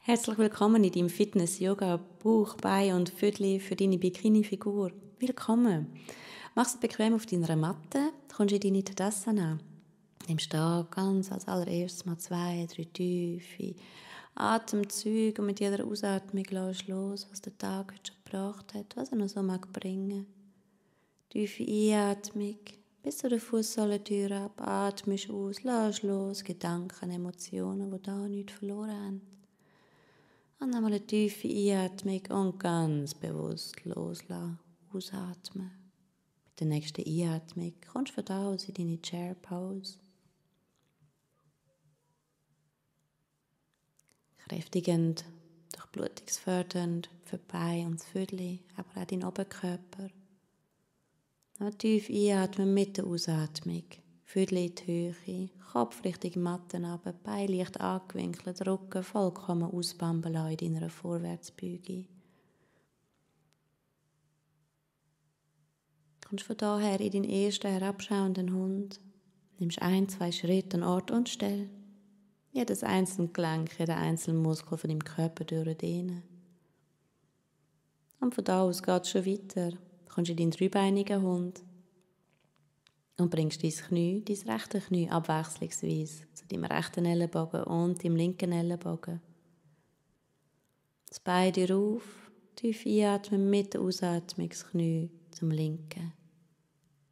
Herzlich willkommen in deinem Fitness-Yoga, Bauch, Bein und Vödli für deine Bikini-Figur. Willkommen. Mach es bequem auf deiner Matte, kommst in deine Tadasana. Nimmst da ganz als allererstes mal 2, 3 tiefe Atemzüge und mit jeder Ausatmung lässt los, was der Tag heute schon gebracht hat, was er noch so mag bringen. Tiefe Einatmung, bis zu der Fußsohlentür ab, atmest aus, lässt los, Gedanken, Emotionen, die da nichts verloren haben. Und nochmal eine tiefe Einatmung und ganz bewusst loslassen, ausatmen. Mit der nächsten Einatmung kommst du von da aus in deine Chair Pose. Kräftigend, durchblutungsfördernd für die Beine und das Vödli, aber auch deinen Oberkörper. Noch tief einatmen mit der Ausatmung. Vödli in die Höhe, Kopf Richtung Matten runter, Beine leicht angewinkelt, Rücken vollkommen ausbamben lassen in deiner Vorwärtsbeuge. Kommst von daher in deinen ersten herabschauenden Hund, nimmst 1, 2 Schritte an Ort und Stelle. Jedes einzelne Gelenk, jeder einzelne Muskel von deinem Körper durchdehnen. Und von da aus geht es schon weiter. Du kommst in deinen dreibeinigen Hund und bringst dein rechte Knie abwechslungsweise zu deinem rechten Ellenbogen und deinem linken Ellenbogen. Das Bein dir auf, tief einatmen mit der Ausatmung, das Knie zum linken,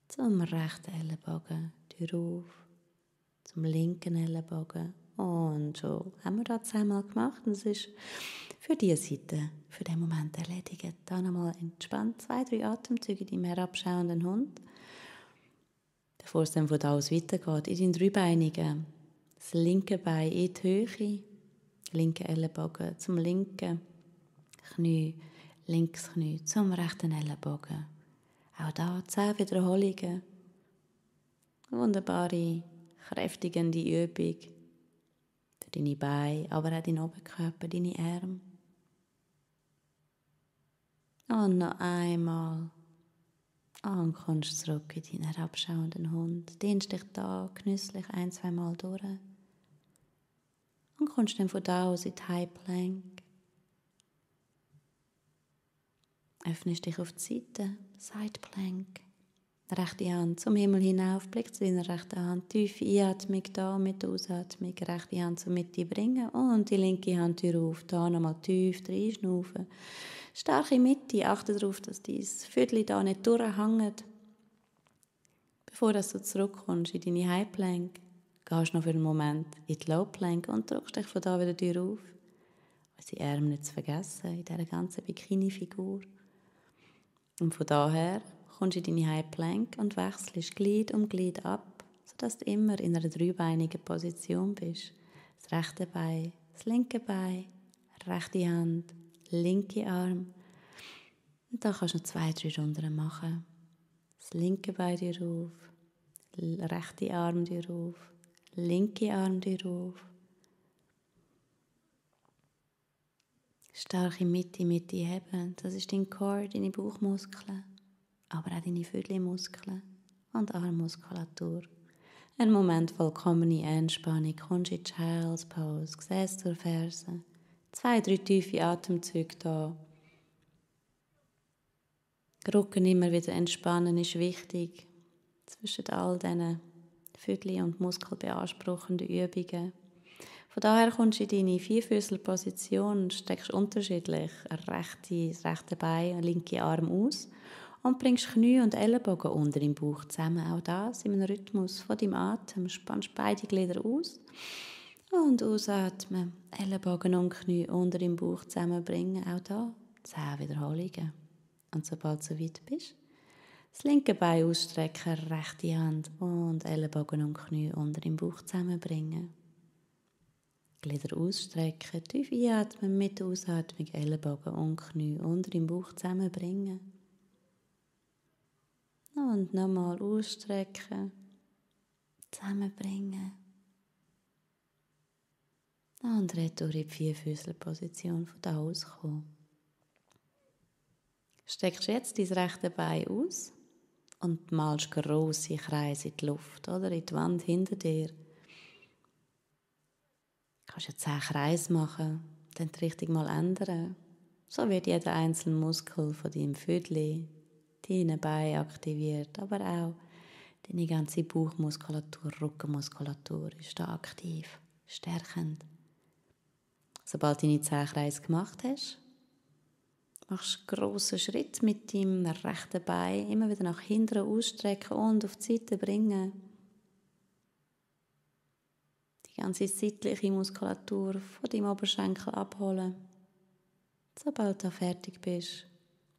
zum rechten Ellenbogen, dir auf, zum linken Ellenbogen. Und schon haben wir das einmal gemacht und es ist für diese Seite, für den Moment erledigt. Dann nochmal entspannt 2, 3 Atemzüge in deinem herabschauenden Hund. Bevor es dann von da aus weitergeht, in deinen dreibeinigen, das linke Bein in die Höhe, linke Ellenbogen zum linken Knie, linkes Knie zum rechten Ellenbogen. Auch da 10 Wiederholungen. Wunderbare, kräftigende Übung für deine Beine, aber auch deinen Oberkörper, deine Arme. Und noch einmal. Und kommst zurück in deinen herabschauenden Hund. Dehnst dich da genüsslich 1, 2 Mal durch. Und kommst dann von da aus in die High Plank. Öffnest dich auf die Seite, Side Plank. Rechte Hand zum Himmel hinauf, Blick zu deiner rechten Hand. Tiefe Einatmung da mit der Ausatmung. Rechte Hand zur Mitte bringen und die linke Hand auf. Da nochmal tief reinschnaufen. Starke Mitte, achte darauf, dass dein Viertel da nicht durchhängt. Bevor du zurückkommst in deine High Plank, gehst du noch für einen Moment in die Low Plank und drückst dich von da wieder auf. Unsere Arme nicht zu vergessen in dieser ganzen Bikini-Figur. Und von daher kommst du in deine High Plank und wechselst Glied um Glied ab, sodass du immer in einer dreibeinigen Position bist. Das rechte Bein, das linke Bein, rechte Hand, linke Arm. Und da kannst du noch 2, 3 Runden machen. Das linke Bein dir auf, rechte Arm dir auf, linke Arm dir auf. Starke Mitte heben, das ist dein Core, deine Bauchmuskeln, aber auch deine Vödli-Muskeln und Armmuskulatur. Ein Moment vollkommene Entspannung, kommst in die Child's Pose, Gesäß zur Ferse. 2, 3 tiefe Atemzüge da. Rücken immer wieder entspannen ist wichtig. Zwischen all diesen Vödli- und muskelbeanspruchenden Übungen. Von daher kommst du in deine Vierfüßlerposition und streckst unterschiedlich das rechte Bein und linke Arm aus und bringst Knie und Ellenbogen unter im Bauch zusammen. Auch das in einem Rhythmus von deinem Atem. Spannst beide Glieder aus und ausatmen. Ellenbogen und Knie unter im Bauch zusammenbringen. Auch da 10 Wiederholungen. Und sobald du so weit bist, das linke Bein ausstrecken, rechte Hand und Ellenbogen und Knie unter im Bauch zusammenbringen. Glieder ausstrecken, tief einatmen, mit der Ausatmung Ellenbogen und Knie unter im Bauch zusammenbringen. Und nochmal ausstrecken, zusammenbringen. Und retour in die Vierfüßlerposition von da aus kommen. Streckst jetzt dein rechte Bein aus und malst grosse Kreise in die Luft oder in die Wand hinter dir. Du kannst jetzt 10 Kreise machen. dann die Richtung mal ändern. So wird jeder einzelne Muskel von deinem Viertel, deine Beine aktiviert, aber auch deine ganze Bauchmuskulatur, Rückenmuskulatur ist da aktiv, stärkend. Sobald du deine 10 Kreise gemacht hast, machst du einen grossen Schritt mit deinem rechten Bein, immer wieder nach hinten ausstrecken und auf die Seite bringen. Die ganze seitliche Muskulatur von deinem Oberschenkel abholen. Sobald du fertig bist,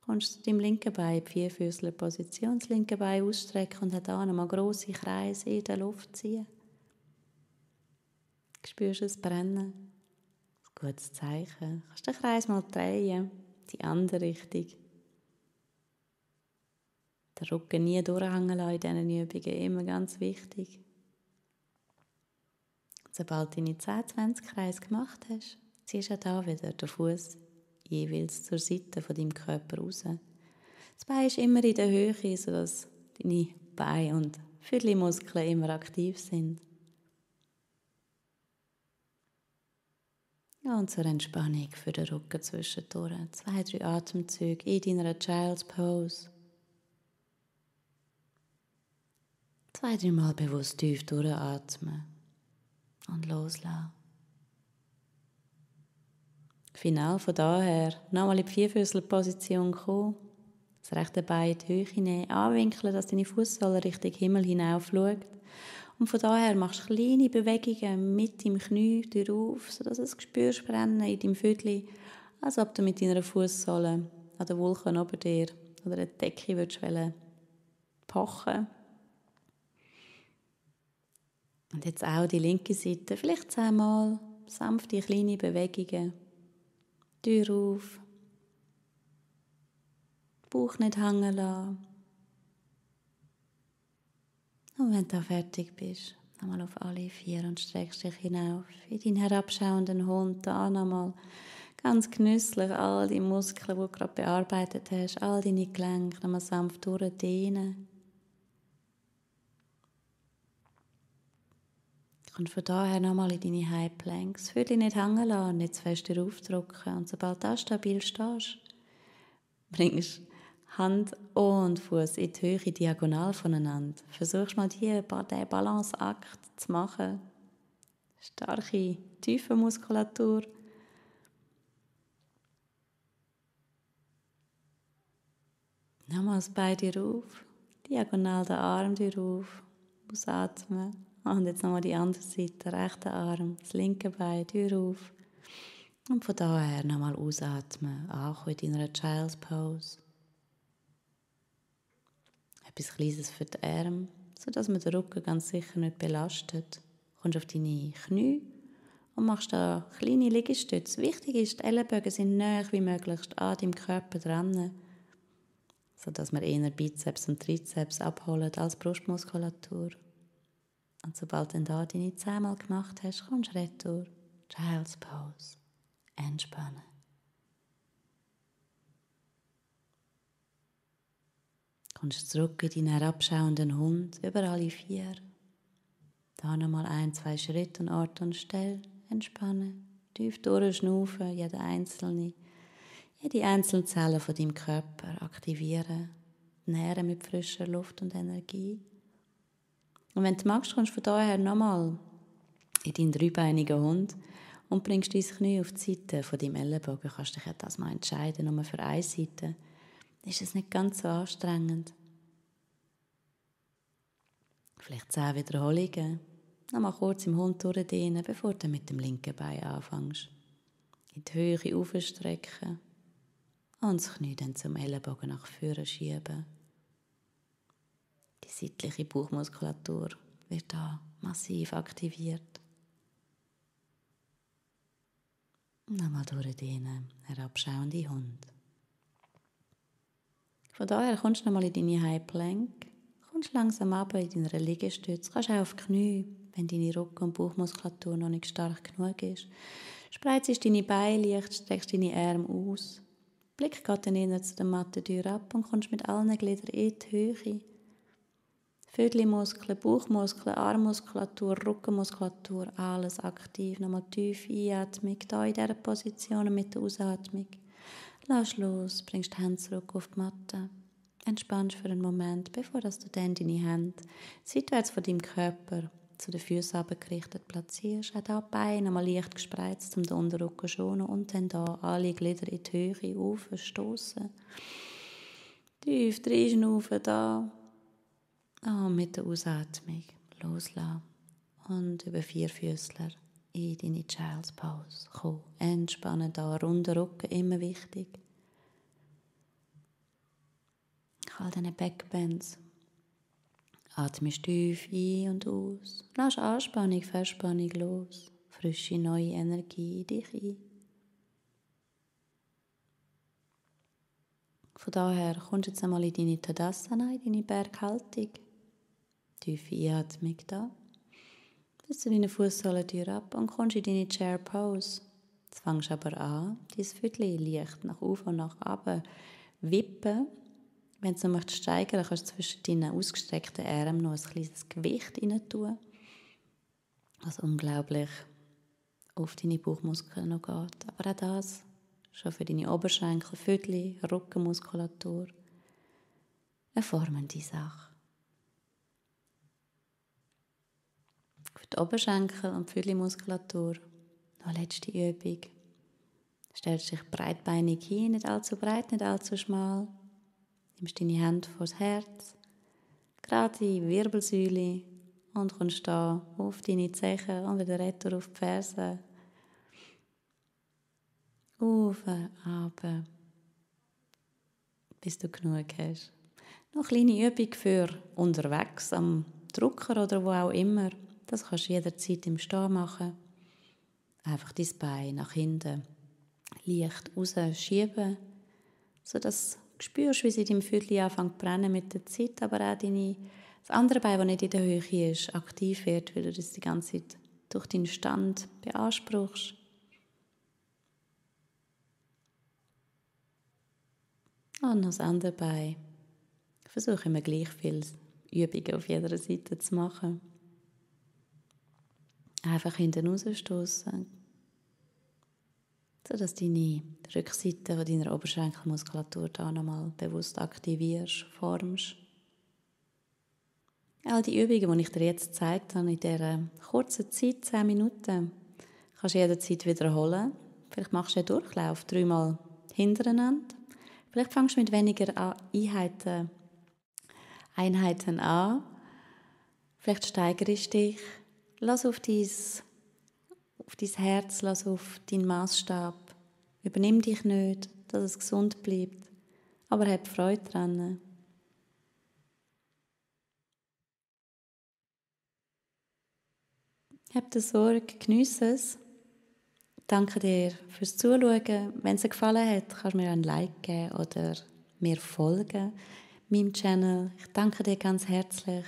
kommst du zu deinem linken Bein in die Vierfüßlerposition, das linke Bein ausstrecken und hat auch nochmal grosse Kreise in der Luft ziehen. Spürst du es brennen? Ein gutes Zeichen. Du kannst den Kreis mal drehen, die andere Richtung. Den Rücken nie durchhängen lassen in diesen Übungen, immer ganz wichtig. Sobald du deine 10-20 Kreise gemacht hast, ziehst du da wieder den Fuß jeweils zur Seite von deinem Körper raus. Das Bein ist immer in der Höhe, sodass deine Beine und Muskeln immer aktiv sind. Ja, und zur Entspannung für den Rücken zwischendurch. 2-3 Atemzüge in deiner Child's Pose. 2-3 Mal bewusst tief durchatmen und loslassen. Final von daher nochmal in die Vierfüßlerposition kommen, das rechte Bein in die Höhe nehmen, anwinkeln, dass deine Fußsohle Richtung Himmel hinauf schaut. Und von daher machst du kleine Bewegungen mit dem Knie auf, sodass du es spürst brennen in deinem Viertel, als ob du mit deiner Fußsohle an der Wolke über dir oder der Decke würdest pochen. Und jetzt auch die linke Seite, vielleicht 10 Mal sanfte kleine Bewegungen. Tür auf, Bauch nicht hängen lassen. Und wenn du fertig bist, nochmal auf alle 4 und streckst dich hinauf in deinen herabschauenden Hund. Da nochmal ganz genüsslich all die Muskeln, die du gerade bearbeitet hast, all deine Gelenke nochmal sanft durchdehnen. Und von daher nochmal in deine High Planks. Fühl dich nicht hängen lassen, nicht zu fest aufdrücken. Und sobald du stabil stehst, bringst Hand und Fuß in die Höhe diagonal voneinander. Versuchst mal diesen Balanceakt zu machen. Starke, tiefe Muskulatur. Nochmal das Bein auf, diagonal den Arm auf, ausatmen. Und jetzt nochmal die andere Seite, rechter Arm, das linke Bein auf. Und von daher nochmal ausatmen, auch in deiner Child's Pose. Etwas Kleines für die Arme, sodass man den Rücken ganz sicher nicht belastet. Du kommst auf deine Knie und machst da kleine Liegestütze. Wichtig ist, die Ellenbögen sind nahe wie möglich an deinem Körper dran, sodass wir eher Bizeps und Trizeps abholen als Brustmuskulatur. Und sobald du da deine 10 Mal gemacht hast, kommst du retour. Child's Pose. Entspannen. Kommst zurück in deinen herabschauenden Hund über alle 4. Da nochmal 1-2 Schritte an Ort und Stelle. Entspannen. Tief durchschnaufen, jede einzelne Zelle von deinem Körper aktivieren. Nähren mit frischer Luft und Energie. Und wenn du magst, kommst du von daher nochmal in deinen dreibeinigen Hund und bringst dein Knie auf die Seite von deinem Ellenbogen. Du kannst dich ja das mal entscheiden, nur für eine Seite. Ist es nicht ganz so anstrengend. Vielleicht 10 Wiederholungen. Nochmal kurz im Hund durchdehnen, bevor du mit dem linken Bein anfängst. In die Höhe aufstrecken und das Knie dann zum Ellenbogen nach vorne schieben. Die seitliche Bauchmuskulatur wird da massiv aktiviert. Nochmal durchdehnen, herabschauende Hund. Von daher kommst du nochmal in deine High Plank, kommst langsam runter in deiner Liegestütze, kannst auch auf die Knie, wenn deine Rücken- und Bauchmuskulatur noch nicht stark genug ist. Spreizest deine Beine leicht, streckst deine Arme aus. Blick geht dann eher zu der Mattentür ab und kommst mit allen Gliedern in die Höhe. Vögelmuskeln, Bauchmuskeln, Armmuskulatur, Rückenmuskulatur, alles aktiv. Nochmal tief Einatmung, hier in dieser Position mit der Ausatmung. Lass los, bringst die Hände zurück auf die Matte. Entspannst für einen Moment, bevor du dann deine Hände seitwärts von deinem Körper zu den Füßen abgerichtet platzierst. Auch hier die Beine mal leicht gespreizt, um den Unterrücken zu schonen und dann hier alle Glieder in die Höhe aufstoßen. Tief reinschnaufen da. Mit der Ausatmung loslassen und über Vierfüßler in deine Child's Pose kommen. Entspannen da, runder Rücken, immer wichtig. All deine Backbends. Atme tief ein und aus. Lass Anspannung, Verspannung los. Frische, neue Energie in dich ein. Von daher kommst du jetzt einmal in deine Tadasana, in deine Berghaltung. Tiefe Einatmung da. Bis zu deiner Fußsohlentür ab und kommst in deine Chair Pose. Jetzt fängst du aber an, dein Füdli leicht nach oben und nach unten wippen. Wenn du noch steigern möchtest, kannst du zwischen deinen ausgestreckten Armen noch ein kleines Gewicht rein tun. Was unglaublich auf deine Bauchmuskeln noch geht. Aber auch das schon für deine Oberschenkel, Füdli, Rückenmuskulatur eine formende Sache. Für die Oberschenkel und die Füdli-Muskulatur noch eine letzte Übung. Stellst dich breitbeinig hin, nicht allzu breit, nicht allzu schmal. Nimmst deine Hände vor das Herz, gerade die Wirbelsäule und kommst da auf deine Zehen und wieder retour auf die Fersen. Auf, runter, bis du genug hast. Noch eine kleine Übung für unterwegs, am Drucker oder wo auch immer. Das kannst du jederzeit im Stehen machen. Einfach dein Bein nach hinten leicht rausschieben, sodass du spürst, wie sie in deinem Füdli anfängt zu brennen mit der Zeit, aber auch das andere Bein, das nicht in der Höhe ist, aktiv wird, weil du das die ganze Zeit durch deinen Stand beanspruchst. Und noch das andere Bein. Versuche immer gleich viele Übungen auf jeder Seite zu machen. Einfach hinten rausstoßen, sodass deine Rückseite von deiner Oberschenkelmuskulatur da nochmal bewusst aktivierst, formst. All die Übungen, die ich dir jetzt gezeigt habe, in dieser kurzen Zeit, 10 Minuten, kannst du jederzeit wiederholen. Vielleicht machst du einen Durchlauf 3-mal hintereinander. Vielleicht fängst du mit weniger Einheiten an. Vielleicht steigerst du dich. Lass auf dein Herz, lass auf deinen Massstab. Übernimm dich nicht, dass es gesund bleibt, aber hab Freude daran. Hab die Sorge, geniesse es. Danke dir fürs Zuschauen. Wenn es dir gefallen hat, kannst du mir ein Like geben oder mir folgen, meinem Channel. Ich danke dir ganz herzlich.